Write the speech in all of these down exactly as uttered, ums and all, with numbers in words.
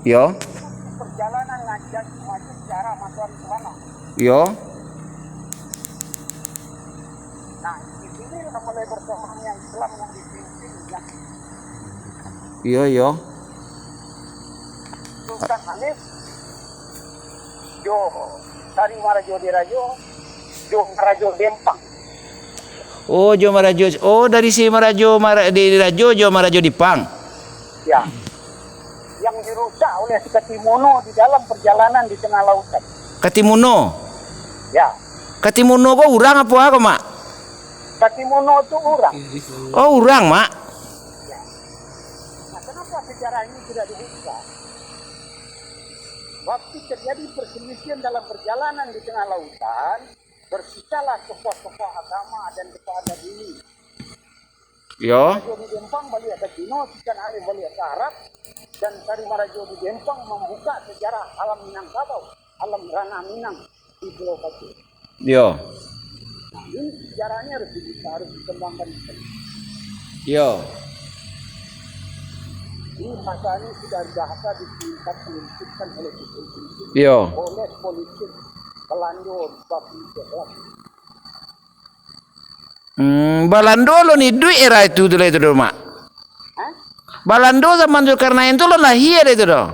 Yo. Perjalanan ngaji haji ke arah Matuari Sabana. Yo. Nah, di sini lah mulai berkembangnya Islam yang di Filipina, ya. Iyo, iyo. Sultan Hanif, jo Sari Marajo Dirajo, jo Marajo Dempang. Oh, jo Marajo. Oh, dari si Marajo, Mara-, di, Dirajo, jo Marajo Dipang. Ya. Yang dirusak oleh si Katimuno di dalam perjalanan di tengah lautan. Katimuno? Ya. Katimuno ko urang apo ko, Mak? Katimuno tu urang. Oh, urang, Mak. Ya. Nah, kenapa sejarah ini tidak dibuka? Waktu terjadi perselisihan dalam perjalanan di tengah lautan, bersitalah tokoh-tokoh agama dan tokoh adat ini. Yo. Marajo di Dempang baliak ka Cino, Sultan Hanif baliak ka Arab, dan Sari Marajo di Dempang mambuka sejarah alam Minangkabau, alam ranah Minang di Pulau Pacu. Yo. Nah, ini sejarahnya harus di-, harus dikembangkan. Yo. Ini bahasa ini sudah bahasa di tingkat diluncurkan oleh sistem politik. Yo. Oleh politik Belanda bab itu lah. Hmm, Balando alun iduik era itu tu lah itu doh, Mak. Hah? Balando zaman Zulkarnain tu alun lahia dah itu doh.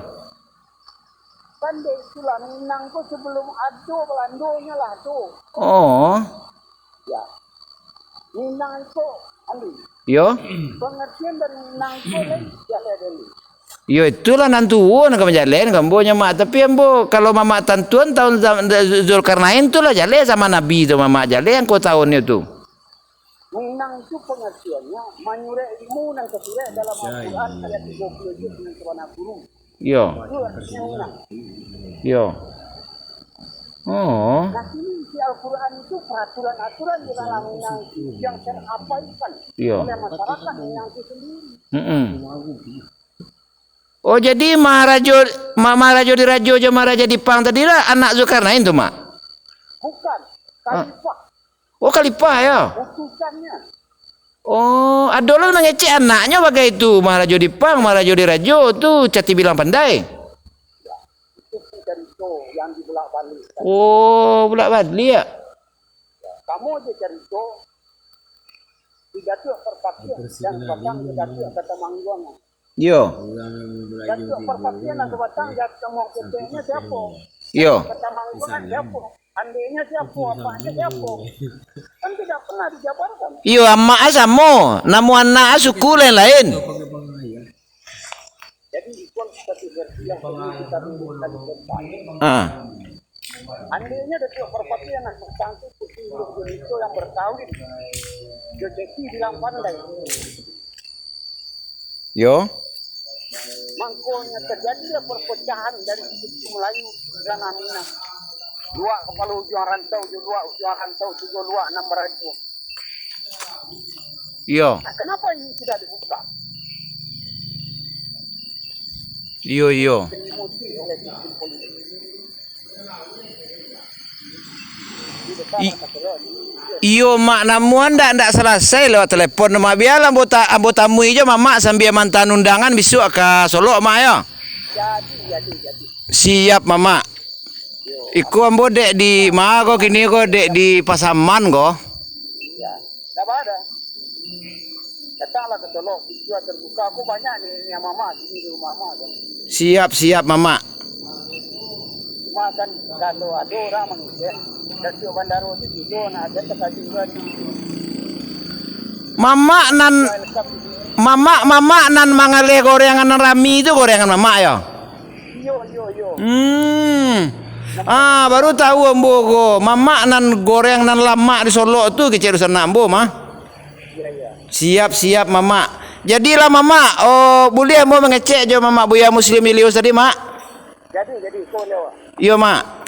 Kan dek itulah, Minang ko sebelum ado Balandonyo lah tu. Oh. Ya. Minang ko, Andi. Yo. Pengertian dari Minang ko lain, ya, lain. Yo, itulah nan tuo nan ka manjaleh kan ambo nyo, Mak. Tapi ambo, kalau Mamak tantuan tahun zam-, Zulkarnain tu lah jaleh zaman Nabi tu, Mamak, jaleh angko tahun nyo tu. Minang tu pengertiannya manyurek ilmu nan tasurek dalam Al-Quran ayat tigo puluh tujuh nan sabana guru. Yo. Itu artinya Minang. Yo. Oh. Nah, kini isi Al-Quran itu peraturan-aturan di dalam Minang itu yang terabaikan Yo. oleh masyarakat Minang itu sendiri. Mm-mm. Oh, jadi Maharajo, Ma-, Maharajo Dirajo jo Maharajo Dipang tadi lah anak Zulkarnain tu, Mak? Bukan. Ah. Khalifah. Oh, khalifah, yo? Utusannya. Oh, ado lah mangecek anaknyo bagai tu, Maharajo Dipang, Maharajo Dirajo tu, cati bilang pandai. Ya, itu pun carito yang dibulak-balik. Oh, bulak-balik, yo? Ya, samo je carito di Datuak Parpatiah dan batang di Datuak Katamangguangan. Yo. Datuak Parpatiah nan sabatang di Datuak Muang Keteknyo siapo? Yo. Katamangguangan siapo? Andeknyo siapo? Apaknyo siapo? Kan tidak pernah dijabarkan. Iyo, amak a samo, namo anak a suku lain-lain. Jadi, ikon seperti versi yang perlu kita dudukkan di tempat. Ah. Andeknyo Datuak Parpatiah nan sabatang tu puti Induk Junito yang berkawin jo Ceti Bilang Pandai. Yo. Mangkonyo terjadilah perpecahan dari suku Melayu Ranah Minang. Luak kapalo ujuang rantau jo luak ujuang rantau tigo luak nan barajo. Iyo. Nah, kenapa ini tidak dibuka? Iyo, iyo. Diselimuti oleh sistem politik. I-, iyo, Mak, namuah ndak, ndak salasai lewat telepon, Mak. Bialah ambo ta-, ambo tamui jo Mamak sambia maanta undangan bisuak ka Solok, Mak, yo. Jadi, jadi, jadi. Siap, Mamak. Yo. Iko ambo dek di ma ko, kini ko dek di Pasaman ko. Ya, ndak apa dah. Datanglah ka Solok, pintu terbuka. Aku banyak ni, ni Mamak sini di rumah Mamak tu. Siap, siap, Mamak. Cuma kan, kalau ada orang mangecek, Datuak Bandaro tu tidur, nak ada terkajut kan. Mamak nan, Mamak, Mamak nan mangaleh gorengan nan rami tu, gorengan Mamak, yo? Iyo, iyo, iyo. Hmm. Ah, baru tahu ambo ko. Mamak nan goreng nan lamak di Solok tu kecek dusanak ambo, mah. Iya, iya. Siap, siap, Mamak. Jadilah, Mamak, oh, buliah ambo mangecek jo Mamak Buya Muslim Ilius tadi, Mak? Jadi, jadi, ko nyo. Iyo, Mak.